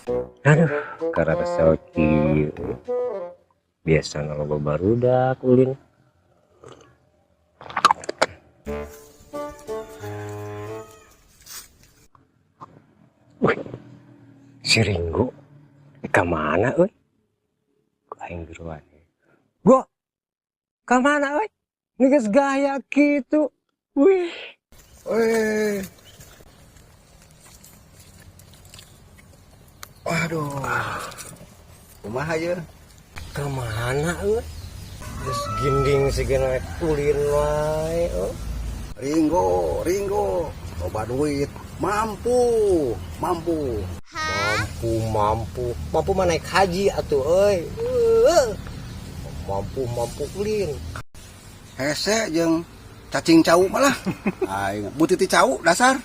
Aduh, karena kieu. Biasa loba barudak ulin. Wih, si Ringgo. Ka mana euy? Aing geroan. Go. Ka mana euy? Ini geus gaya kitu. Wih. Weh. Aduh. Kumaha ye? Ka mana euy? Geus ginding sigana ulin wae euy. Ringgo, Ringgo. Loba duit. Mampu, mampu. Mampu, mampu. Mampu mah naik haji atuh euy. Mampu, mampu ulin. Hese jeung cacing cau malah. Aing butiti cau dasar.